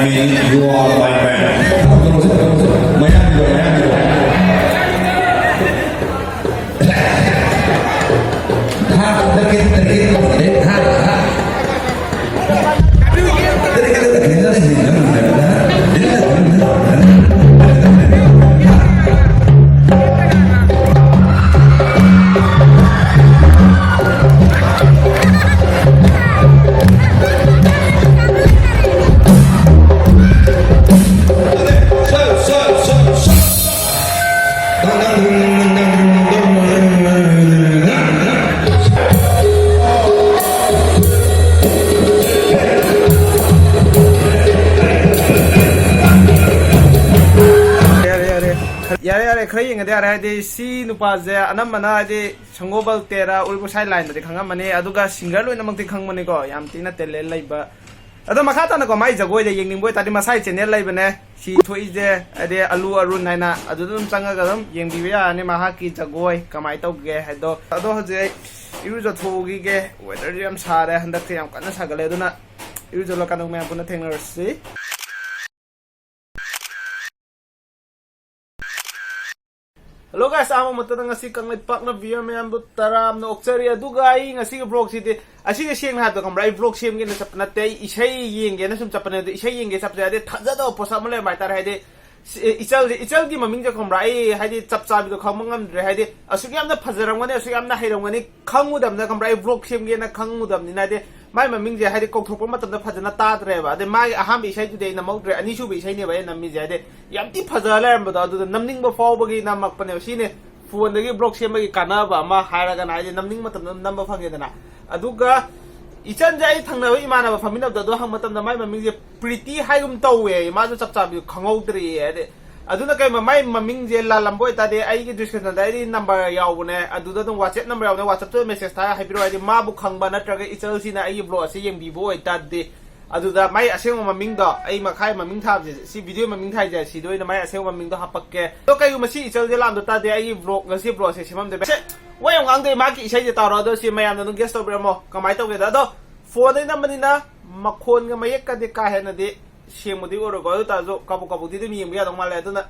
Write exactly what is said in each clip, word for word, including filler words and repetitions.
You are my friend. ꯃꯌꯥꯝꯒꯤꯗꯣ, ꯃꯌꯥꯝꯒꯤꯗꯣ꯫ ꯍꯥ, ꯗꯔꯀꯦ, ꯗꯔꯀꯦ, ꯗꯔꯀꯦ, ꯍꯥ, ꯍꯥ꯫ ꯌꯥꯔꯦ, ꯌꯥꯔꯦ꯫ ꯌꯥꯔꯦ, ꯌꯥꯔꯦ, ꯈꯔ ꯌꯦꯡꯉꯗꯤ ꯌꯥꯔꯦ꯫ ꯍꯥꯏꯗꯤ, ꯁꯤ ꯅꯨꯄꯥꯁꯦ ꯑꯅꯝꯕꯅ, ꯍꯥꯏꯗꯤ, ꯁꯪꯒꯣꯕꯜ ꯇꯦꯔꯥ, ꯎꯔꯤꯄꯣꯛ ꯁꯥꯏ ꯂꯥꯏꯟꯗꯗꯤ ꯈꯪꯉꯝꯃꯅꯤ, ꯑꯗꯨꯒ ꯁꯤꯡꯒꯔ ꯂꯣꯏꯅꯃꯛꯇꯤ ꯈꯪꯕꯅꯤꯀꯣ, ꯌꯥꯝ ꯊꯤꯅ ꯇꯦꯂꯦꯟ ꯂꯩꯕ꯫ ꯑꯗꯣ ꯃꯈꯥ ꯇꯥꯅꯀꯣ, ꯃꯥꯏ ꯖꯒꯣꯏꯗ ꯌꯦꯡꯅꯤꯡꯕ ꯑꯣꯏꯇꯥꯔꯗꯤ, ꯃꯁꯥꯏ ꯆꯦꯅꯦꯜ ꯂꯩꯕꯅꯦ, ꯁꯤ ꯊꯣꯛꯏꯁꯦ, ꯍꯥꯏꯗꯤ, ꯑꯂꯨ ꯑꯔꯨꯟ ꯍꯥꯏꯅ, ꯑꯗꯨꯗ ꯑꯗꯨꯝ ꯆꯪꯉꯒ ꯑꯗꯨꯝ ꯌꯦꯡꯕꯤꯕ ꯌꯥꯔꯅꯤ ꯃꯍꯥꯛꯀꯤ ꯖꯒꯣꯏ ꯀꯃꯥꯏꯅ ꯇꯧꯒꯦ ꯍꯥꯏꯗꯣ꯫ ꯑꯗꯣ ꯍꯧꯖꯤꯛ ꯑꯩ ꯏꯔꯨꯖꯊꯣꯛꯎꯈꯤꯒꯦ, ꯋꯦꯗꯔꯁꯨ ꯌꯥꯝ ꯁꯥꯔꯦ, ꯍꯟꯗꯛꯁꯦ ꯌꯥꯝ ꯀꯟꯅ ꯁꯥꯒꯠꯂꯦ, ꯑꯗꯨꯅ ꯏꯔꯨꯖꯠꯂꯀꯥꯟꯗ ꯃꯌꯥꯝ ꯄꯨꯟꯅ ꯊꯦꯡꯅꯔꯁꯤ꯫ Hello guys, ꯑꯍꯥꯟꯕ ꯃꯛꯇꯗ ꯉꯁꯤ ꯀꯪꯂꯩꯄꯥꯛꯅ viewer ꯃꯌꯥꯝꯕꯨ ꯇꯔꯥꯝꯅ ꯑꯣꯛꯆꯔꯤ꯫ ꯑꯗꯨꯒ ꯑꯩ ꯉꯁꯤꯒꯤ vlogꯁꯤꯗꯤ, ꯑꯁꯤꯁꯦ ꯁꯦꯡꯅ ꯍꯥꯏꯕꯗ, ꯈꯪꯕ꯭ꯔꯥ, ꯑꯩ vlog ꯁꯦꯝꯒꯦꯅ ꯆꯠꯄ ꯅꯠꯇꯦ, ꯑꯩ ꯏꯁꯩ ꯌꯦꯡꯒꯦꯅ ꯁꯨꯝ ꯆꯠꯄꯅꯦ꯫ ꯑꯗꯣ ꯏꯁꯩ ꯌꯦꯡꯒꯦ ꯆꯠꯄꯁꯦ, ꯍꯥꯏꯗꯤ, ꯊꯥꯖꯗꯕ ꯄꯣꯠꯁꯛ ꯑꯃ ꯂꯩꯔꯝꯕ ꯍꯥꯏꯇꯥꯔꯦ꯫ ꯍꯥꯏꯗꯤ, ꯁꯤ-, ꯏꯆꯜꯁꯦ, ꯏꯆꯜꯒꯤ ꯃꯃꯤꯡꯁꯦ, ꯈꯪꯕ꯭ꯔꯥ, ꯑꯩ, ꯍꯥꯏꯗꯤ, ꯆꯞ ꯆꯥꯕꯤꯗꯣ ꯈꯪꯕ ꯉꯝꯗ꯭ꯔꯦ꯫ ꯍꯥꯏꯗꯤ, ꯑꯁꯨꯛ ꯌꯥꯝꯅ ꯐꯖꯔꯝꯒꯅꯤ, ꯑꯁꯨꯛ ꯌꯥꯝꯅ ꯍꯩꯔꯝꯒꯅꯤ ꯈꯪꯉꯨꯗꯕꯅ, ꯈꯪꯕ꯭ꯔꯥ, ꯑꯩ vlog ꯁꯦꯝꯒꯦꯅ ꯈꯪꯉꯨꯗꯕꯅꯤꯅ, ꯍꯥꯏꯗꯤ, ꯃꯥꯏ ꯃꯃꯤꯡꯁꯦ, ꯍꯥꯏꯗꯤ, ꯀꯧꯊꯣꯛꯄ ꯃꯇꯝꯗ ꯐꯖꯅ ꯇꯥꯗ꯭ꯔꯦꯕ꯫ ꯑꯗꯩ ꯃꯥꯒꯤ ꯑꯍꯥꯟꯕ ꯏꯁꯩꯗꯨꯗꯤ ꯑꯩ ꯅꯝꯍꯧꯗ꯭ꯔꯦ, ꯑꯅꯤꯁꯨꯕ ꯏꯁꯩꯅꯦꯕ ꯑꯩ ꯅꯝꯃꯤꯁꯦ꯫ ꯍꯥꯏꯗꯤ, ꯌꯥꯝ ꯊꯤ ꯐꯖ ꯂꯩꯔꯝꯕꯗꯣ, ꯑꯗꯨꯗ ꯅꯝꯅꯤꯡꯕ ꯐꯥꯎꯕꯒꯤ ꯅꯝꯃꯛꯄꯅꯦꯕ꯫ ꯁꯤꯅꯦ ꯐꯣꯟꯗꯒꯤ vlog ꯁꯦꯝꯕꯒꯤ ꯀꯥꯟꯅꯕ ꯑꯃ ꯍꯥꯏꯔꯒꯅ, ꯍꯥꯏꯗꯤ, ꯅꯝꯅꯤꯡꯕ ꯃꯇꯝꯗ ꯑꯗꯨꯝ ꯅꯝꯕ ꯐꯪꯉꯦꯗꯅ꯫ ꯑꯗꯨꯒ ꯏꯆꯟꯁꯦ, ꯑꯩ ꯊꯪꯅꯕ ꯏꯃꯥꯟꯅꯕ ꯐꯝꯃꯤꯟꯅꯕꯗꯣ, ꯑꯗꯣ ꯍꯪꯕ ꯃꯇꯝꯗ ꯃꯥꯏ ꯃꯃꯤꯡꯁꯦ ꯄ꯭ꯔꯤꯇꯤ ꯍꯥꯏꯒꯨꯝ ꯇꯧꯋꯦ, ꯃꯥꯁꯨ ꯆꯞ ꯆꯥꯕꯤ ꯈꯪꯍꯧꯗ꯭ꯔꯤꯌꯦ꯫ ꯍꯥꯏꯗꯤ, ꯑꯗꯨꯅ ꯀꯩꯒꯨꯝꯕ ꯃꯥꯏ ꯃꯃꯤꯡꯁꯦ ꯂꯥꯜꯂꯝꯕ ꯑꯣꯏꯇꯥꯔꯗꯤ, ꯑꯩꯒꯤ descriptionꯗ ꯑꯩꯒꯤ number ꯌꯥꯎꯕꯅꯦ, ꯑꯗꯨꯗ ꯑꯗꯨꯝ WhatsApp number ꯌꯥꯎꯕꯅꯦ, WhatsAppꯇ message ꯊꯥꯔꯒ ꯍꯥꯏꯕꯤꯔꯛꯑꯣ꯫ ꯍꯥꯏꯗꯤ, ꯃꯥꯕꯨ ꯈꯪꯕ ꯅꯠꯇ꯭ꯔꯒ ꯏꯆꯜꯁꯤꯅ ꯑꯩꯒꯤ vlog ꯑꯁꯤ ꯌꯦꯡꯕꯤꯕ ꯑꯣꯏꯇꯥꯔꯗꯤ, ꯑꯗꯨꯗ ꯃꯥꯏ ꯑꯁꯦꯡꯕ ꯃꯃꯤꯡꯗꯣ, ꯑꯩ ꯃꯈꯥꯏ ꯃꯃꯤꯡ ꯊꯥꯕꯁꯦ, ꯁꯤ video ꯃꯃꯤꯡ ꯊꯥꯏꯁꯦ, ꯁꯤꯗ ꯑꯣꯏꯅ ꯃꯥꯏ ꯑꯁꯦꯡꯕ ꯃꯃꯤꯡꯗꯣ ꯍꯥꯞꯄꯛꯀꯦ꯫ ꯑꯗꯣ ꯀꯩꯒꯨꯝꯕ ꯁꯤ ꯏꯆꯜꯁꯦ ꯂꯥꯛꯑꯝꯗ ꯇꯥꯔꯗꯤ, ꯑꯩꯒꯤ vlog, ꯉꯁꯤ vlogꯁꯦ ꯁꯦꯝꯃꯝꯗꯣꯏꯕ꯫ ꯁꯦ, ꯋꯥ ꯌꯥꯝ ꯉꯥꯡꯗꯦ, ꯃꯥꯒꯤ ꯏꯁꯩꯁꯦ ꯇꯥꯔꯣ꯫ ꯑꯗꯣ ꯁꯤ ꯃꯌꯥꯝꯅ ꯑꯗꯨꯝ guess ꯇꯧꯕꯤꯔꯝꯃꯣ, ꯀꯃꯥꯏꯅ ꯇꯧꯒꯦꯗ꯫ ꯑꯗꯣ ꯐꯣꯟꯗꯩ ꯅꯝꯕꯅꯤꯅ ꯃꯈꯣꯟꯒ ꯃꯌꯦꯛꯀꯗꯤ ꯀꯥ ꯍꯦꯟꯅꯗꯤ ꯁꯦꯡꯕꯗꯤ ꯑꯣꯏꯔꯣꯏꯀꯣ, ꯑꯗꯨ ꯇꯥꯔꯁꯨ ꯀꯥꯕꯣꯛ ꯀꯥꯕꯣꯛꯇꯤ ꯑꯗꯨꯝ ꯌꯦꯡꯕ ꯌꯥꯗꯧ ꯃꯥꯜꯂꯦ꯫ ꯑꯗꯨꯅ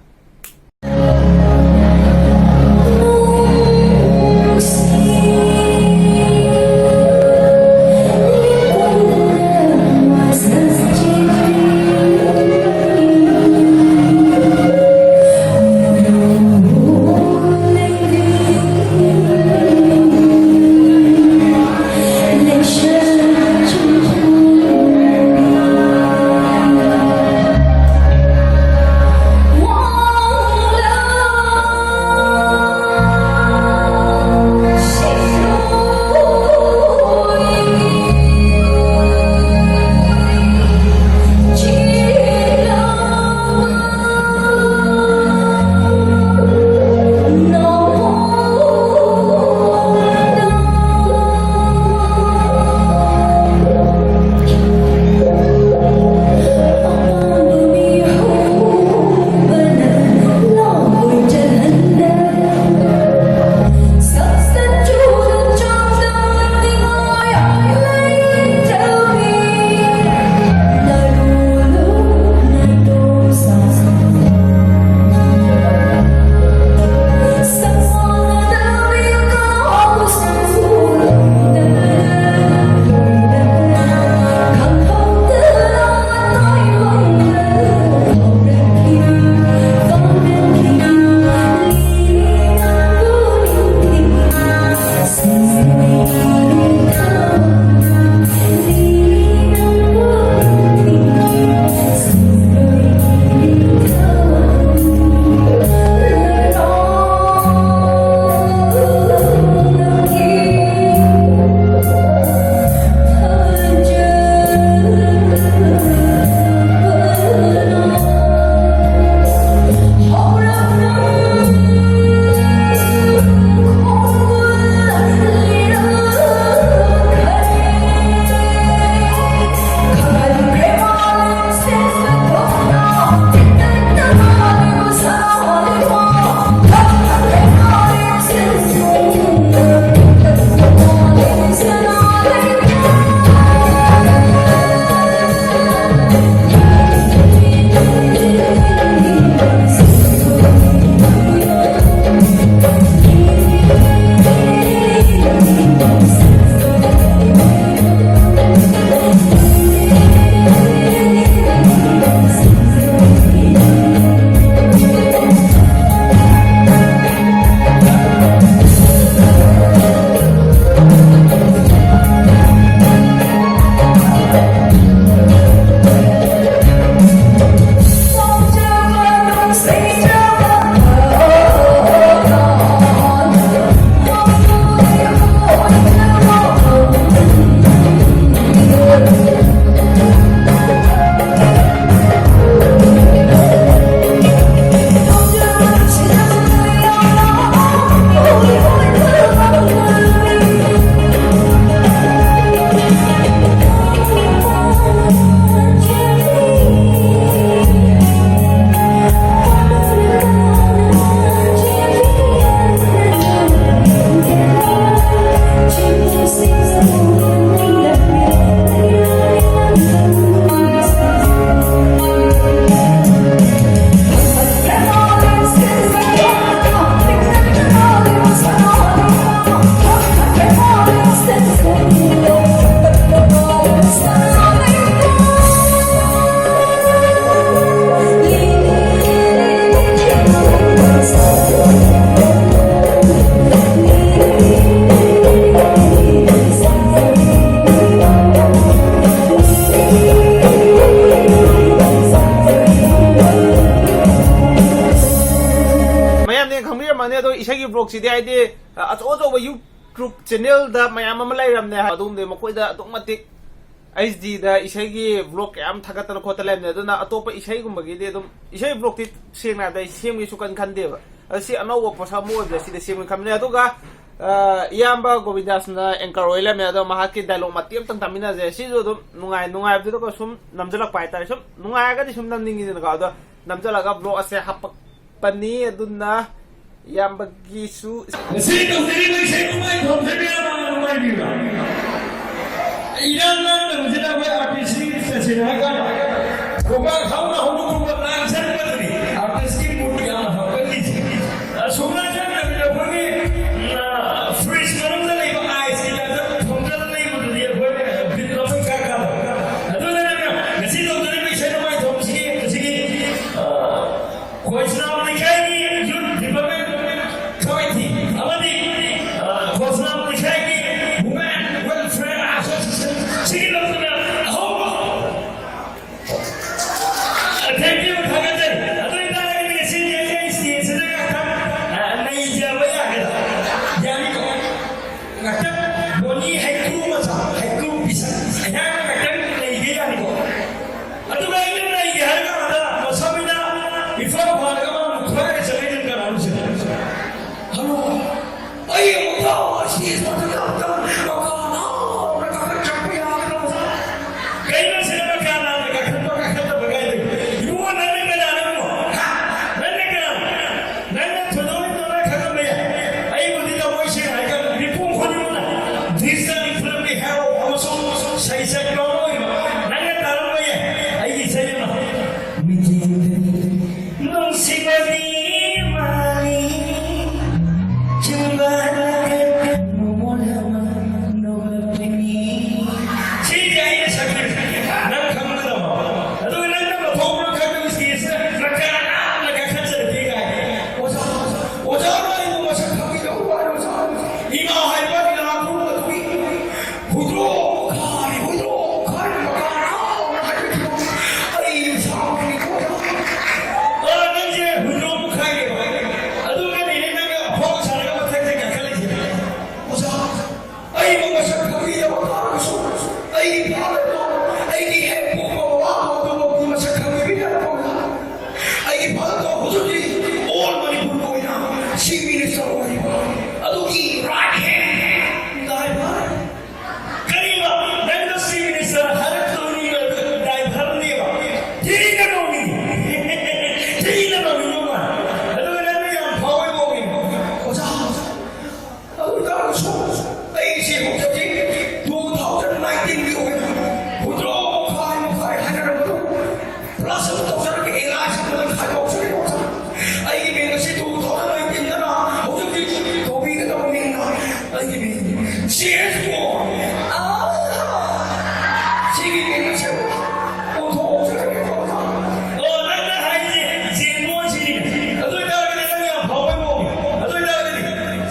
ꯁꯤꯗꯤ ꯍꯥꯏꯗꯤ, ꯑ, ꯑꯆꯧ ꯑꯆꯧꯕ YouTube channelꯗ ꯃꯌꯥꯝ ꯑꯃ ꯂꯩꯔꯝꯅꯦ, ꯑꯗꯨꯒꯨꯝꯕꯗꯤ ꯃꯈꯣꯏꯗ ꯑꯗꯨꯛ ꯃꯇꯤꯛ HD ꯗ ꯏꯁꯩꯒꯤ vlog ꯀꯌꯥꯝ ꯊꯥꯒꯠꯇꯅ ꯈꯣꯠꯇꯅ ꯂꯩꯔꯝꯅꯦ꯫ ꯑꯗꯨꯅ ꯑꯇꯣꯞꯄ ꯏꯁꯩꯒꯨꯝꯕꯒꯤꯗꯤ ꯑꯗꯨꯝ, ꯏꯁꯩ vlogꯇꯤ ꯁꯦꯡꯅ ꯍꯥꯏꯔꯕꯗ ꯑꯩ ꯁꯦꯝꯒꯦꯁꯨ ꯀꯟ ꯈꯟꯗꯦꯕ꯫ ꯑꯗꯣ ꯁꯤ ꯑꯅꯧꯕ ꯄꯣꯠꯁꯛ ꯑꯃ ꯑꯣꯏꯕꯗ ꯁꯤꯗ ꯁꯦꯝꯒꯦ ꯈꯟꯕꯅꯦ꯫ ꯑꯗꯨꯒ, ꯑ, ꯏꯌꯥꯝꯕ ꯒꯣꯕꯤꯟꯗꯥꯁꯅ anchor ꯑꯣꯏ ꯂꯩꯔꯝꯃꯦ꯫ ꯑꯗꯣ ꯃꯍꯥꯛꯀꯤ dialogue ꯃꯇꯦꯛ ꯑꯃꯇꯪ ꯇꯥꯃꯤꯟꯅꯁꯦ꯫ ꯁꯤꯁꯨ ꯑꯗꯨꯝ ꯅꯨꯡꯉꯥꯏ, ꯅꯨꯡꯉꯥꯏꯕꯗꯨꯗꯀꯣ ꯁꯨꯝ ꯅꯝꯁꯤꯜꯂꯛꯄ ꯍꯥꯏꯇꯥꯔꯦ꯫ ꯁꯨꯝ ꯅꯨꯡꯉꯥꯏꯔꯒꯗꯤ ꯁꯨꯝ ꯅꯝꯅꯤꯡꯉꯤꯗꯅꯀꯣ꯫ ꯑꯗꯣ ꯅꯝꯁꯤꯜꯂꯒ vlog ꯑꯁꯦ ꯍꯥꯄꯛꯄꯅꯤ꯫ ꯑꯗꯨꯅ ꯏꯌꯥꯝꯕꯒꯤꯁꯨ ꯉꯁꯤ ꯇꯧꯖꯔꯤꯕ ꯏꯁꯩ ꯅꯣꯡꯃꯥꯏ ꯊꯣꯟꯖꯔꯤꯕ ꯅꯨꯡꯉꯥꯏꯕꯤꯕ꯭ꯔꯥ? ꯏꯔꯥꯡ ꯂꯥꯡꯗꯕꯁꯤꯗ ꯑꯩꯈꯣꯏ artistꯁꯤꯡ ꯆꯠꯁꯤꯟꯅꯔꯒ ꯈꯣꯡꯄꯥꯛ ꯍꯧꯅ ꯍꯧꯅ ꯈꯣꯡꯄꯥꯛ ꯂꯥꯡꯁꯟꯕꯗꯨꯅꯤ artistꯀꯤ mood ꯌꯥꯝꯅ ꯍꯥꯞꯀꯜꯂꯤꯁꯦ꯫ ꯑꯁꯨꯝꯅ ꯆꯠꯇꯕꯤꯗ ꯑꯩꯈꯣꯏꯒꯤ, ꯑ, fridge ꯃꯅꯨꯡꯗ ꯂꯩꯕ iceꯀꯤ typeꯇ ꯊꯣꯡꯖꯜꯂ ꯂꯩꯕꯗꯨꯗꯤ ꯑꯩꯈꯣꯏ ꯕꯤꯠ ꯑꯃ ꯏꯀꯥ ꯀꯥꯗꯕ꯫ ꯑꯗꯨꯅꯅꯦ ꯉꯁꯤ ꯇꯧꯖꯔꯤꯕ ꯏꯁꯩ ꯅꯣꯡꯃꯥꯏ ꯊꯣꯟꯕꯁꯤꯒꯤ ꯉꯁꯤꯒꯤ, ꯑ, ꯈꯣꯏꯖꯅꯥꯝ ꯂꯩꯀꯥꯏꯒꯤ Youth Development Committee ꯑꯃꯗꯤ, ꯑ, ꯈꯣꯏꯖꯅꯥꯝ ꯂꯩꯀꯥꯏꯒꯤ Women Welfare Association ꯁꯤꯒꯤ ꯂꯧꯗꯨꯅ ꯑꯍꯧꯕ ꯑꯊꯦꯛꯄꯤꯕ ꯊꯥꯒꯠꯆꯔꯤ꯫ ꯑꯗꯨ ꯑꯣꯏꯇꯥꯔꯒꯗꯤ ꯉꯁꯤꯗꯤ ꯑꯩ stageꯁꯤꯗ ꯉꯥꯛꯇꯪ, ꯑ, ꯅꯩꯖꯕ ꯌꯥꯒꯗ꯭ꯔꯥ? ꯌꯥꯅꯤꯀꯣ? ꯉꯥꯛꯇꯪ ꯕꯣꯅꯤ ꯍꯩꯀ꯭ꯔꯨ ꯃꯆꯥ, ꯍꯩꯀ꯭ꯔꯨ ꯄꯤꯁꯛ, ꯑꯩꯍꯥꯛꯅ ꯉꯥꯛꯇꯪ ꯅꯩꯒꯦ ꯌꯥꯅꯤꯀꯣ? ꯑꯗꯨꯒ ꯑꯩꯅ ꯂꯩꯒꯦ ꯍꯥꯏꯔ ꯀꯥꯟꯗ ꯃꯁꯝꯅ ꯏꯐꯥ ꯐꯥꯔꯒ ꯃꯥ ꯃꯨꯛꯊꯔꯒ ꯆꯠꯂꯛꯏꯗꯨꯅ ꯀꯅꯥꯅꯣ ꯁꯤꯗ? ꯍꯜꯂꯣ? ꯑꯩ ꯑꯃꯨꯛ ꯐꯥꯎ ꯁꯤ ꯃꯊꯛꯇ ꯑꯝꯇꯪ ꯃꯀꯥ ꯂꯥꯎꯅ ꯀꯥꯈꯠ ꯆꯠꯄ ꯌꯥꯒꯗ꯭ꯔꯣ? ꯀꯩꯅꯣ ꯁꯤꯗ ꯃꯀꯥ ꯂꯥꯎꯅ ꯀꯥꯈꯠꯄ ꯀꯥꯈꯠꯇꯕ ꯀꯥꯏꯗ? ꯏꯕꯨꯡꯉꯣ ꯅꯪꯅ ꯀꯅꯥꯅꯣ? ꯍꯥ? ꯅꯪꯅ ꯀꯅꯥꯅꯣ? ꯅꯪꯅ ꯊꯣꯏꯗꯣꯛ ꯍꯦꯟꯗꯣꯛꯅ ꯈꯪꯉꯝꯕ ꯌꯥꯏ꯫ ꯑꯩꯕꯨꯗꯤ ꯊꯃꯣꯏ ꯁꯦꯡꯅ ꯍꯥꯏꯔꯀꯥꯟꯗ ꯃꯤꯄꯨꯝ ꯈꯨꯗꯤꯡꯃꯛꯅ ꯗꯤꯖꯤꯇꯦꯜ ꯐꯤꯂꯝꯒꯤ ꯍꯦꯔꯣ ꯑꯃꯁꯨꯡ ꯁꯩꯁꯛꯄ ꯑꯃ ꯑꯣꯏꯔꯤꯕ ꯅꯪꯅ ꯇꯥꯔꯝꯕ ꯌꯥꯏ ꯑꯩꯒꯤ ꯏꯁꯩ ꯑꯃ꯫ ꯃꯤꯠꯌꯦꯡꯗꯅꯤ ꯅꯨꯡꯁꯤꯕꯗꯤ ꯃꯥꯜꯂꯤ, ꯆꯤꯝꯕꯥꯜꯗ ꯃꯣꯃꯣꯟ ꯑꯃ ꯅꯣꯛꯂꯛꯄꯅꯤ꯫ ꯁꯤꯁꯦ ꯑꯩꯅ ꯁꯛꯈꯤꯕꯅꯤ, ꯅꯪ ꯈꯪꯒꯗꯕ꯫ ꯑꯗꯨꯒ ꯅꯪꯅ ꯃꯊꯣꯡ ꯃꯔꯝ ꯈꯪꯗꯕ stageꯁꯤꯗ ꯅꯀꯥ ꯅꯥꯝꯅ ꯀꯥꯈꯠꯆꯔꯛꯀꯦ ꯀꯥꯏ꯫ ꯑꯣꯖꯥ, ꯑꯣꯖꯥ, ꯑꯩꯕꯨ ꯃꯁꯛ ꯈꯪꯕꯤꯗꯕ ꯋꯥꯔꯦ, ꯑꯣꯖꯥ꯫ ꯏꯃꯥ ꯍꯥꯏꯕ ꯂꯤꯂꯥ ꯈꯨꯔꯨꯝꯕꯗꯨꯒꯤ ꯌꯥꯎꯕ ꯇꯥꯔꯒꯁꯨ ꯑꯩꯒꯤ ꯐꯥꯗꯔꯗꯣ, ꯑꯩꯒꯤ ꯍꯦꯛ ꯄꯣꯛꯄ ꯃꯃꯥ ꯐꯥꯎꯕꯃꯛꯇꯤ ꯃꯁꯛ ꯈꯪꯗꯕꯤ ꯂꯩꯔꯛꯄꯅ ꯑꯩꯒꯤ ꯐꯥꯗꯔꯗꯣ ꯍꯧꯖꯤꯛ ꯍꯧꯖꯤꯛ all ꯃꯅꯤꯄꯨꯔꯒꯤ ꯑꯣꯏꯅ chief minister ꯑꯣꯏꯔꯤꯕ ꯑꯗꯨꯒꯤ right hand driver꯫ ꯀꯔꯤꯕ? ꯅꯪꯅ chief minister ꯍꯥꯏꯔꯛꯇꯧꯅꯤꯕ driverꯅꯦꯕ꯫ ꯊꯤꯅ ꯅꯣꯡꯃꯤ꯫ ꯊꯤꯅ ꯅꯣꯡꯃꯤ ꯅꯣꯡꯃ꯫ ꯑꯗꯨꯒ ꯅꯪꯅ ꯌꯥꯝ ꯐꯥꯎꯕ ꯃꯑꯣꯡꯅꯤ꯫ ꯑꯣꯖꯥ, ꯑꯗꯨ ꯑꯣꯏꯇꯥꯔꯒꯁꯨ ꯑꯩꯁꯦ ꯍꯧꯖꯤꯛ two thousand nineteenꯒꯤ ꯑꯣꯏꯅ ꯍꯨꯝꯗ꯭ꯔꯥ ꯃꯈꯥꯏ ꯃꯈꯥꯏ ꯍꯥꯏꯅꯔꯝꯕꯗꯨ plus ꯑꯃ ꯇꯧꯖꯔꯒ ꯑꯦꯂꯥꯏꯟꯁ ꯑꯃ ꯈꯥꯏꯗꯣꯛꯆꯔꯦ꯫ ꯑꯩꯒꯤ ꯃꯤꯡ ꯑꯁꯤ two thousand nineteenꯗꯅ ꯍꯧꯖꯤꯛ ꯍꯧꯖꯤꯛ ꯀꯧꯕꯤꯒꯗꯕ ꯃꯤꯡꯅ ꯑꯩꯒꯤ ꯃꯤꯡ ꯖꯦꯝꯁ ꯕꯣꯟ꯫ ꯑꯥ! ꯁꯤꯒꯤ ꯃꯤꯡ ꯑꯁꯤ ꯑꯣꯟꯊꯣꯛꯆꯔꯒꯦ꯫ ꯑꯣ, ꯅꯪꯅ ꯍꯥꯏꯁꯦ ꯖꯦꯝꯁ ꯕꯣꯟ ꯁꯤꯅꯤ꯫ ꯑꯗꯨ ꯑꯣꯏꯇꯥꯔꯒꯗꯤ ꯅꯪ ꯌꯥꯝ ꯐꯥꯎꯕ ꯃꯑꯣꯡꯅꯤ꯫ ꯑꯗꯨ ꯑꯣꯏꯇꯥꯔꯒꯗꯤ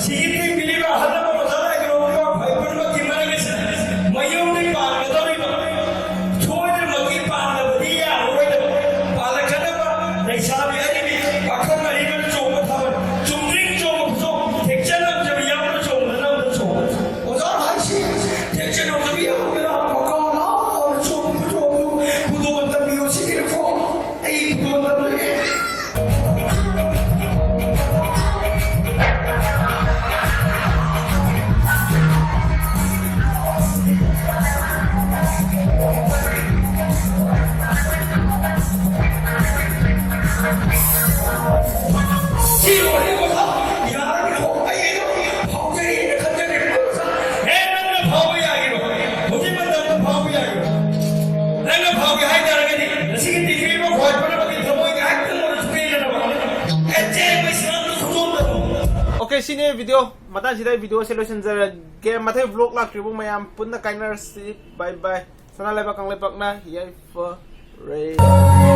ꯁꯤꯒꯤ ꯇꯤꯝꯒꯤ ꯃꯤꯅꯤꯕ ꯑꯍꯜ ꯑꯃ ꯑꯣꯖꯥ ꯂꯥꯏꯒꯤ ꯂꯧꯕ ꯐꯥꯏꯕꯔꯃꯛꯀꯤ ꯃꯔꯛ ꯑꯁꯤꯗ ꯃꯌꯨꯝꯗꯤ ꯄꯥꯟꯒꯗꯧꯔꯤꯕ, ꯁꯣꯏꯗꯅꯃꯛꯀꯤ ꯄꯥꯟꯗꯕꯗꯤ ꯌꯥꯔꯔꯣꯏꯗꯕ, ꯄꯥꯜꯂꯛꯀꯗꯕ ꯂꯩꯁꯥꯕꯤ ꯑꯔꯤꯕꯤ, ꯄꯥꯈꯪ ꯑꯔꯤꯕꯅ ꯆꯣꯡꯕ ꯊꯥꯕꯜ, ꯆꯨꯝꯗ꯭ꯔꯤꯡ ꯆꯣꯡꯕ ꯈꯨꯆꯣꯡ, ꯊꯦꯛꯆ ꯅꯝꯖꯕꯤ ꯌꯥꯎꯅ ꯆꯣꯡꯕꯗ ꯅꯝꯗ ꯆꯣꯡꯕ꯫ ꯑꯣꯖꯥ ꯍꯥꯏꯁꯤ ꯊꯦꯛꯆ ꯅꯝꯖꯕꯤ ꯌꯥꯎꯗꯅ ꯃꯀꯥ ꯂꯥꯎꯅ ꯆꯣꯡꯕ ꯈꯨꯆꯣꯡꯗꯨ ꯈꯨꯗꯣꯜ ꯇꯝꯕꯤꯌꯨ ꯁꯤꯅꯤꯀꯣ꯫ ꯑꯩ ꯈꯨꯗꯣꯜ ꯇꯝꯖꯒꯦ꯫ ꯁꯤ ꯂꯣꯏꯔꯦ ꯀꯣ꯫ ꯌꯥꯔꯅꯤ ꯀꯣ꯫ ꯑꯩ ꯑꯩ ꯐꯥꯎꯖꯩꯅ ꯈꯟꯖꯔꯦ꯫ ꯑꯦ, ꯅꯪꯅ ꯐꯥꯎꯕ ꯌꯥꯒꯤꯔꯣ? ꯍꯧꯖꯤꯛ ꯃꯇꯝꯗ ꯐꯥꯎꯕ ꯌꯥꯒꯤꯔꯣ? ꯅꯪꯅ ꯐꯥꯎꯒꯦ ꯍꯥꯏ ꯇꯥꯔꯒꯗꯤ ꯉꯁꯤꯒꯤ ꯇꯤꯚꯤ ꯑꯃ ꯈ꯭ꯋꯥꯏ ꯐꯅꯕꯒꯤ ꯊꯃꯣꯏ ꯉꯥꯏꯍꯥꯛꯇꯪ ꯑꯣꯏꯔꯁꯨ ꯄꯦꯟꯅꯅꯕ ꯑꯦ ꯆꯦꯟꯕ ꯏꯁꯂꯥꯝꯗ ꯈꯨꯗꯣꯜ ꯇꯝꯃꯨ꯫ Okay, ꯁꯤꯅꯦ video꯫ ꯃꯇꯥꯡꯁꯤꯗ ꯑꯩ video ꯁꯦ ꯂꯣꯏꯁꯤꯟꯖꯔꯒꯦ꯫ ꯃꯊꯪ vlog ꯂꯥꯛꯇ꯭ꯔꯤꯕ ꯃꯌꯥꯝ ꯄꯨꯟꯅ ꯀꯥꯏꯅꯔꯁꯤ꯫ Bye bye꯫ ꯁꯅꯥ ꯂꯩꯕꯥꯛ ꯀꯪꯂꯩꯄꯥꯛꯅ ꯌꯥꯏꯐꯔꯦ꯫